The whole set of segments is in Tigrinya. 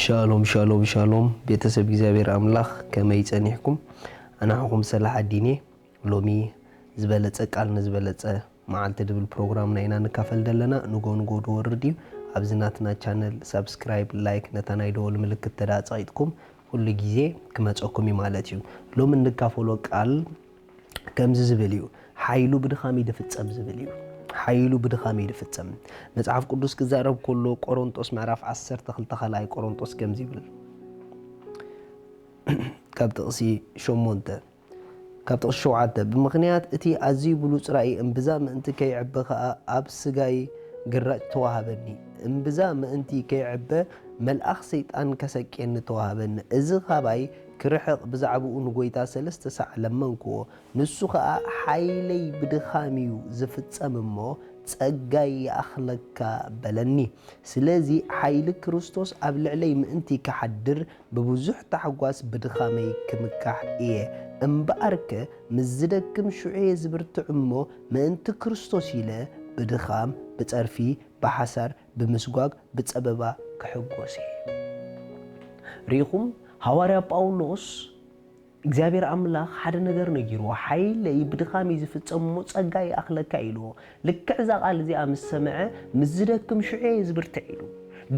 ሻሎም ሻሎም ሻሎም፣ ቤተሰብ እግዚኣብሔር ኣምላኽ፣ ከመይ ጸኒሕኩም? ኣናሕኹም ሰላሕ ኣዲኔ። ሎሚ ዝበለጸ ቃል ንዝበለጸ መዓልቲ ድብል ፕሮግራምና ኢና ንካፈል ዘለና። ንጎ ንጎ ድወርድ እዩ። ኣብዚ ናትና ቻነል ሳብስክራይብ፣ ላይክ፣ ነታ ናይ ደወል ምልክት ተዳ ጸቂጥኩም፣ ኩሉ ግዜ ክመጸኩም እዩ ማለት እዩ። ሎሚ እንካፈሎ ቃል ከምዚ ዝብል እዩ፣ ሓይሉ ብድኻም እዩ ድፍጸም ዝብል እዩ። ሓይሉ ብድኻም እዩ ድፍጸም። መጽሓፍ ቅዱስ ክዛረብ ከሎ፣ ቆሮንጦስ ምዕራፍ ዓሰርተ ክልተ፣ ካልኣይ ቆሮንጦስ ከምዚ ይብል። ካብ ጥቕሲ ሸሞንተ፣ ካብ ጥቕሲ ሸውዓተ፣ "ብምኽንያት እቲ ኣዝዩ ብሉጽ ራእይ እምብዛ ምእንቲ ከይዕበ ኸኣ ኣብ ስጋይ ግራጭ ተዋህበኒ። እምብዛ ምእንቲ ከይዕበ መልኣኽ ሰይጣን ከሰቅየኒ ተዋህበኒ። እዚ ኻባይ ክርሕቕ ብዛዕባኡ ንጎይታ ሰለስተ ሳዕ ለመንክዎ። ንሱ ኸኣ ሓይለይ ብድኻም እዩ ዝፍጸም እሞ ጸጋይ ይኣኽለካ በለኒ። ስለዚ ሓይሊ ክርስቶስ ኣብ ልዕለይ ምእንቲ ክሓድር ብብዙሕ ታሕጓስ ብድኻመይ ክምካሕ እየ። እምበኣርከ ምስ ዝደክም ሽዑ እየ ዝብርትዕ እሞ ምእንቲ ክርስቶስ ኢለ ብድኻም፣ ብጸርፊ፣ ብሓሳር፣ ብምስጓግ፣ ብጸበባ ክሕጎስ እየ።" ርኢኹም፣ ሃዋርያ ጳውሎስ እግዚኣብሔር ኣምላኽ ሓደ ነገር ነጊርዎ፣ "ሓይለይ ብድኻም እዩ ዝፍጸም እሞ ጸጋ ይኣኽለካ" ኢልዎ። ልክዕ እዛ ቃል እዚኣ ምስ ሰምዐ፣ "ምስ ዝደክም ሽዑ እየ ዝብርትዕ" ኢሉ።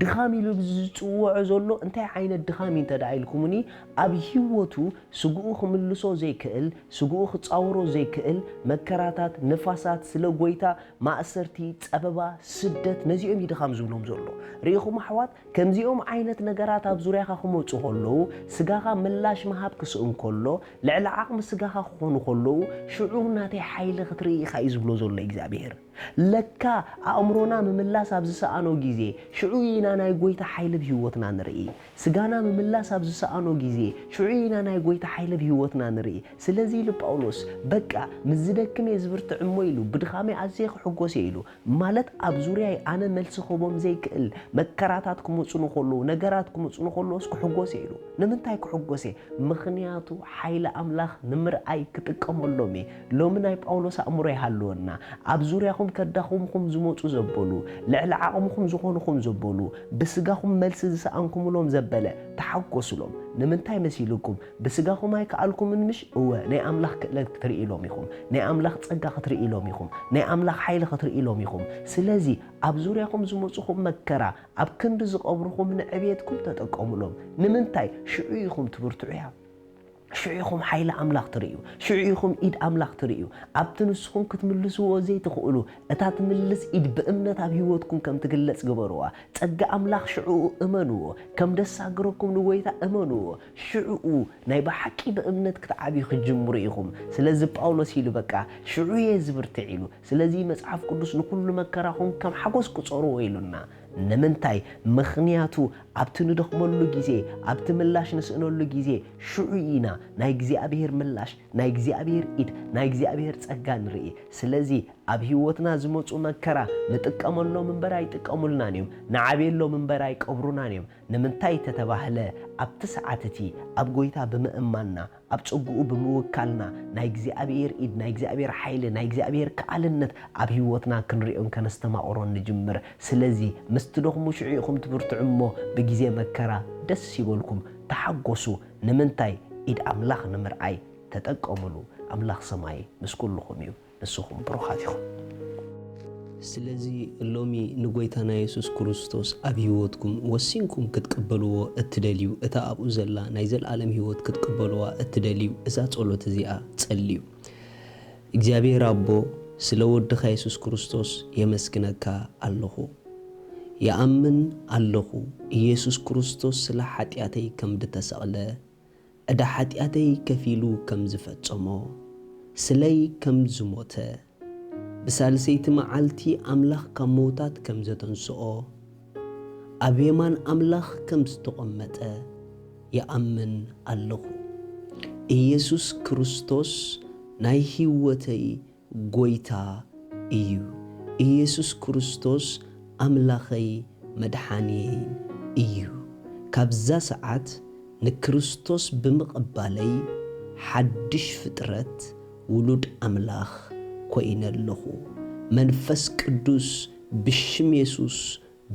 ድኻም ኢሉ ዝጽውዖ ዘሎ እንታይ ዓይነት ድኻም እዩ እንተ ደኣ ኢልኩምኒ፣ ኣብ ህይወቱ ስግኡ ክምልሶ ዘይክእል፣ ስግኡ ክጻወሮ ዘይክእል መከራታት፣ ንፋሳት፣ ስለ ጐይታ ማእሰርቲ፣ ጸበባ፣ ስደት፣ ነዚኦም እዩ ድኻም ዝብሎም ዘሎ። ርኢኹም ኣሕዋት፣ ከምዚኦም ዓይነት ነገራት ኣብ ዙርያኻ ክመጹ ከለዉ፣ ስጋኻ ምላሽ ምሃብ ክስእን ከሎ፣ ልዕሊ ዓቕሚ ስጋኻ ክኾኑ ከለዉ፣ ሽዑ ናተይ ሓይሊ ክትርኢ ኢኻ እዩ ዝብሎ ዘሎ እግዚኣብሄር። ለካ ኣእምሮና ምምላስ ኣብ ዝሰኣኖ ግዜ፣ ሽዑ ኢና ናይ ጐይታ ሓይሊ ኣብ ህይወትና ንርኢ። ስጋና ምምላስ ኣብ ዝሰኣኖ ግዜ፣ ሽዑ ኢና ናይ ጐይታ ሓይሊ ኣብ ህይወትና ንርኢ። ስለዚ ኢሉ ጳውሎስ፣ "በቃ፣ ምስ ዝደክም እየ ዝብርትዕ እሞ" ኢሉ፣ "ብድኻመይ ኣዝየ ክሕጎስ እየ" ኢሉ። ማለት ኣብ ዙርያይ ኣነ መልሲ ክህቦም ዘይክእል መከራታት ክመጹ ንኸለዉ፣ ነገራት ክመጹ ንኸለዉስ ክሕጎስ እየ ኢሉ። ንምንታይ ክሕጎስ እየ? ምኽንያቱ ሓይሊ ኣምላኽ ንምርኣይ ክጥቀመሎም እየ። ሎሚ ናይ ጳውሎስ ኣእምሮ ይሃልወና። ኣብ ዙርያኹም ከዳኹምኹም ዝመጹ ዘበሉ፣ ልዕሊ ዓቕምኹም ዝኾኑኹም ዘበሉ፣ ብስጋኹም መልሲ ዝሰኣንኩምሎም ዘበለ፣ ተሓጎሱሎም። ንምንታይ መሲልኩም? ብስጋኹም ኣይከኣልኩምን ምሽ? እወ፣ ናይ ኣምላኽ ክእለት ክትርኢ ኢሎም ኢኹም። ናይ ኣምላኽ ጸጋ ክትርኢ ኢሎም ኢኹም። ናይ ኣምላኽ ሓይሊ ክትርኢ ኢሎም ኢኹም። ስለዚ ኣብ ዙርያኹም ዝመጹኹም መከራ ኣብ ክንዲ ዝቐብሩኹም ንዕብየትኩም ተጠቀሙሎም። ንምንታይ? ሽዑ ኢኹም ትብርትዑ እያ። ሽዑ ኢኹም ሓይሊ ኣምላኽ ትርእዩ። ሽዑ ኢኹም ኢድ ኣምላኽ ትርእዩ። ኣብቲ ንስኹም ክትምልስዎ ዘይትኽእሉ፣ እታ ትምልስ ኢድ ብእምነት ኣብ ህይወትኩም ከም ትግለጽ ግበርዋ። ጸጋ ኣምላኽ ሽዑኡ እመንዎ። ከም ደሳግረኩም ንጎይታ እመንዎ። ሽዑኡ ናይ ብሓቂ ብእምነት ክትዓብዩ ክትጅምሩ ኢኹም። ስለዚ ጳውሎስ ኢሉ፣ "በቃ፣ ሽዑ እየ ዝብርትዕ" ኢሉ። ስለዚ መጽሓፍ ቅዱስ ንኹሉ መከራኹም ከም ሓጎስ ቁጸርዎ ኢሉና። ንምንታይ? ምኽንያቱ ኣብቲ ንደኽመሉ ግዜ፣ ኣብቲ ምላሽ ንስእነሉ ግዜ፣ ሽዑ ኢና ናይ እግዚኣብሔር ምላሽ፣ ናይ እግዚኣብሔር ኢድ፣ ናይ እግዚኣብሔር ጸጋ ንርኢ። ስለዚ ኣብ ህይወትና ዝመጹ መከራ ንጥቀመሎም እምበር ኣይጥቀሙልናን እዮም፣ ንዓብየሎም እምበር ኣይቀብሩናን እዮም። ንምንታይ ተተባህለ? ኣብቲ ሰዓት እቲ ኣብ ጐይታ ብምእማንና፣ ኣብ ጸግኡ ብምውካልና፣ ናይ እግዚኣብሔር ኢድ፣ ናይ እግዚኣብሔር ሓይሊ፣ ናይ እግዚኣብሔር ከኣልነት ኣብ ህይወትና ክንርእዮን ከነስተማቕሮን ንጅምር። ስለዚ ምስ ትደኽሙ ሽዑ ኢኹም ትብርትዑ እሞ፣ ብግዜ መከራ ደስ ይበልኩም፣ ተሓጎሱ። ንምንታይ? ኢድ ኣምላኽ ንምርኣይ ተጠቀሙሉ። ኣምላኽ ሰማይ ምስ ኩልኹም እዩ። ንስኹም ብሩኻት ኢኹም። ስለዚ ሎሚ ንጎይታና የሱስ ክርስቶስ ኣብ ህይወትኩም ወሲንኩም ክትቅበልዎ እትደልዩ፣ እታ ኣብኡ ዘላ ናይ ዘልኣለም ህይወት ክትቅበልዋ እትደልዩ፣ እዛ ጸሎት እዚኣ ጸልዩ። እግዚኣብሔር ኣቦ፣ ስለ ወድኻ የሱስ ክርስቶስ የመስግነካ ኣለኹ። ይኣምን ኣለኹ፣ ኢየሱስ ክርስቶስ ስለ ሓጢኣተይ ከም ድተሰቕለ፣ ዕዳ ሓጢኣተይ ከፊሉ ከም ዝፈጸሞ፣ ስለይ ከም ዝሞተ፣ ብሳልሰይቲ መዓልቲ ኣምላኽ ካብ ምዉታት ከም ዘተንስኦ፣ ኣብ የማን ኣምላኽ ከም ዝተቐመጠ ይኣምን ኣለኹ። ኢየሱስ ክርስቶስ ናይ ህይወተይ ጐይታ እዩ። ኢየሱስ ክርስቶስ ኣምላኸይ መድሓንየይን እዩ። ካብዛ ሰዓት ንክርስቶስ ብምቕባለይ ሓድሽ ፍጥረት ውሉድ ኣምላኽ ኮይነ ኣለኹ። መንፈስ ቅዱስ ብሽም የሱስ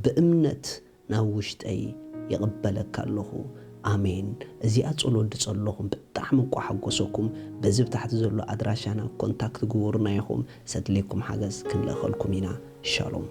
ብእምነት ናብ ውሽጠይ ይቕበለካ ኣለኹ። ኣሜን። እዚኣ ጸሎት ድጸለኹም ብጣዕሚ እኳ ሓጎሰኩም። በዚ ብታሕቲ ዘሎ ኣድራሻና ኮንታክት ግበሩና ኢኹም። ሰድልየኩም ሓገዝ ክንልእኸልኩም ኢና። ሻሎም።